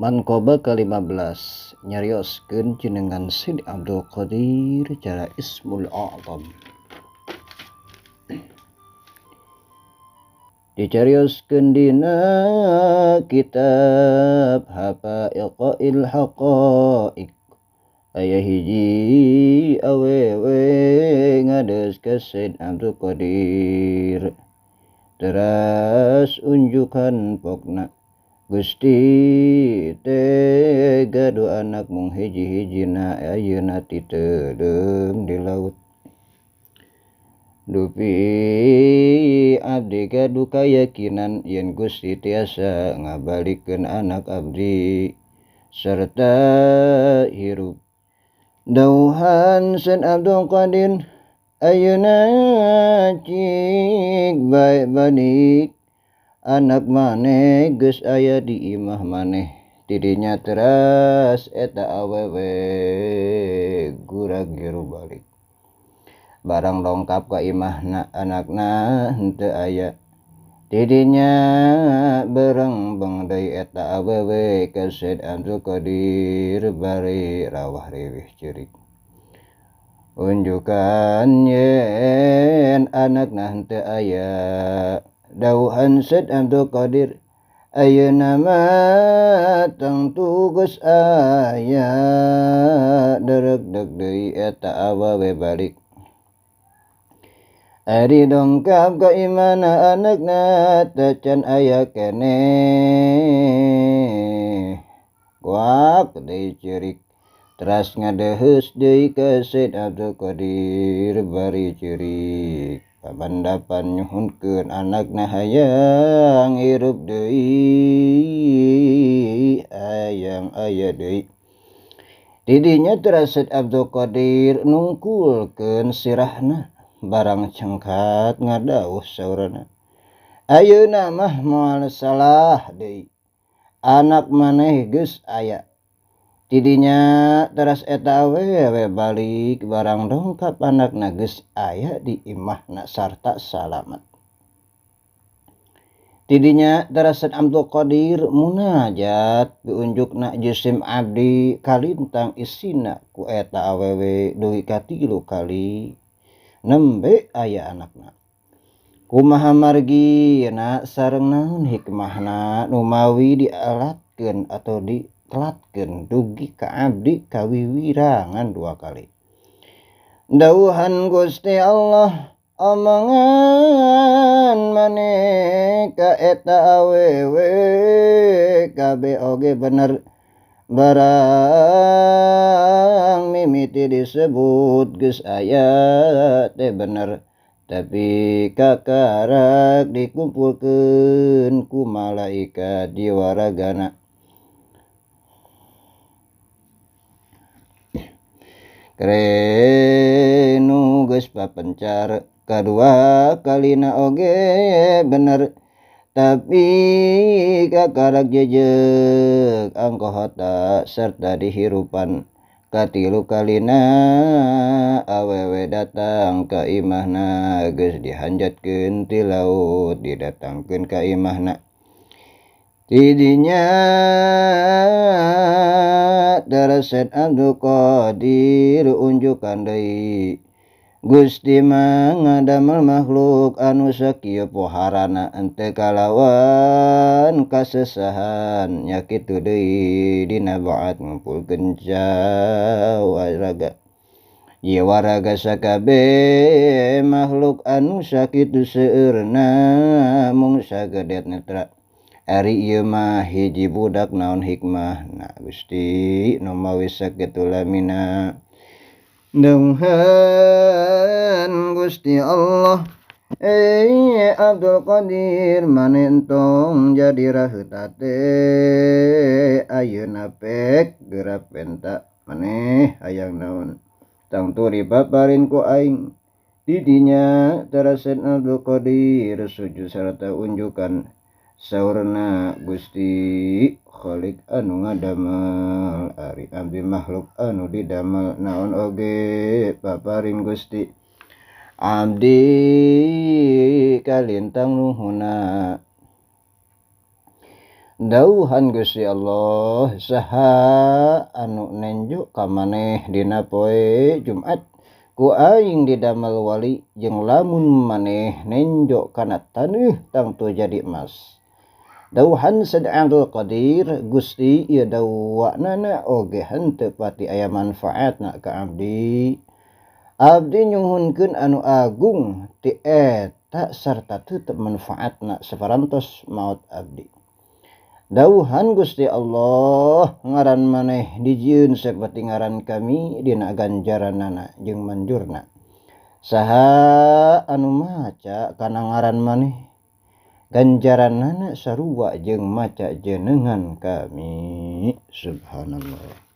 Manqobah ke-15 nyarioskeun jenengan Sidi Abdul Qadir cara Ismul A'zam. Dicarioskeun dina kitab Haqaiqil Haqaiq aya hiji awewe ngades ka Said Abdul Qadir teras unjukan pokna Gusti teh gaduh anak mung hiji-hijina ayeuna titeudem di laut. Dupi abdi gaduh kayakinan yen Gusti tiasa ngabalikeun anak abdi serta hirup. Dauhan Said Abdul Qadir ayeuna cik bae balik anak maneh geus aya di imah maneh. Tidinya teras eta awewe gurag-giru balik. Barang longkap ka imahna anakna henteu aya. Tidinya berengbeng deui eta awewe ka Said Abdul Qadir bari rawah riwih ceurik. Unjukan yen anakna henteu aya. Dauhan Said Abdul Qadir ayeuna mah tangtu geus aya. Dereuk-deuk deui eta awewe balik. Ari dongkap ka imahna anakna teu can aya keneh. Guak deui ceurik. Teras ngadeheus deui ka Said Abdul Qadir bari ceurik. Pamandapan nyuhunkeun anakna hayang hirup deui hayang aya deui. Tidinya teras Said Abdul Qadir nungkulkeun sirahna barang cengkat ngadauh saurana. Ayeuna mah moal salah deui. Anak maneh geus aya. Tidinya teras eta awewe balik barang dongkap anakna geus aya di imahna sarta salamet. Tidinya teras Said Abdul Qadir munajat diunjukna jisim abdi kalintang isina ku eta awewe dugi ka 3 kali nembe aya anakna. Kumaha margina sareng naon hikmahna numawi dialatkeun atau di telatkeun dugi ka abdi kawiwirangan 2 kali. Dauhan Gusti Allah omongan maneh ka eta awewe kabeh oge bener. Barang mimiti disebut geus aya teh bener, tapi kakarak dikumpulkeun ku malaikat diwaragana. Krenu geus papencar kadua kalina oge bener, tapi kakarak jejeg angkohota serta dihirupan. Katilu kalina awewe datang ka imahna geus dihanjatkeun ti laut didatangkeun ka imahna. Tidinya teras Said Abdul Qadir unjukan deui Gusti mah ngadamel makhluk anu sakieu poharana henteu kalawan kasesahan nya kitu deui dina baat ngumpulkeun jawaraga. Ieu waraga sakabeh makhluk anu sakitu seueurna mung sagedet netra. Ari ieu mah hiji budak naon hikmahna Gusti nu mawi sakitu lamina. Dauhan Gusti Allah Abdul Qadir maneh entong jadi raheuta teh ayeuna pek geura penta maneh hayang naon tangtu dipaparin ku aing. Didinya teras Said Abdul Qadir sujud sarta unjukan saurna Gusti Khalik anu ngadamel ari abdi makhluk anu didamel naon oge paparin Gusti abdi kalintang nuhuna. Dauhan Gusti Allah saha anu nenjo ka maneh dina poe Jumat ku aing didamel wali jeung lamun maneh nenjo kana taneuh tangtu jadi emas. Dauhan Said Abdul Qadir Gusti ieu dawanana oge henteu pati aya manfaatna ka abdi. Abdi nyuhunkeun anu agung ti eta sarta tetep manfaatna saparantos maot abdi. Dauhan Gusti Allah ngaran maneh dijieun saperti ngaran kami dina ganjaranana jeung manjurna. Saha anu maca kana ngaran maneh ganjaranana sarua jeung maca jenengan kami. Subhanallah.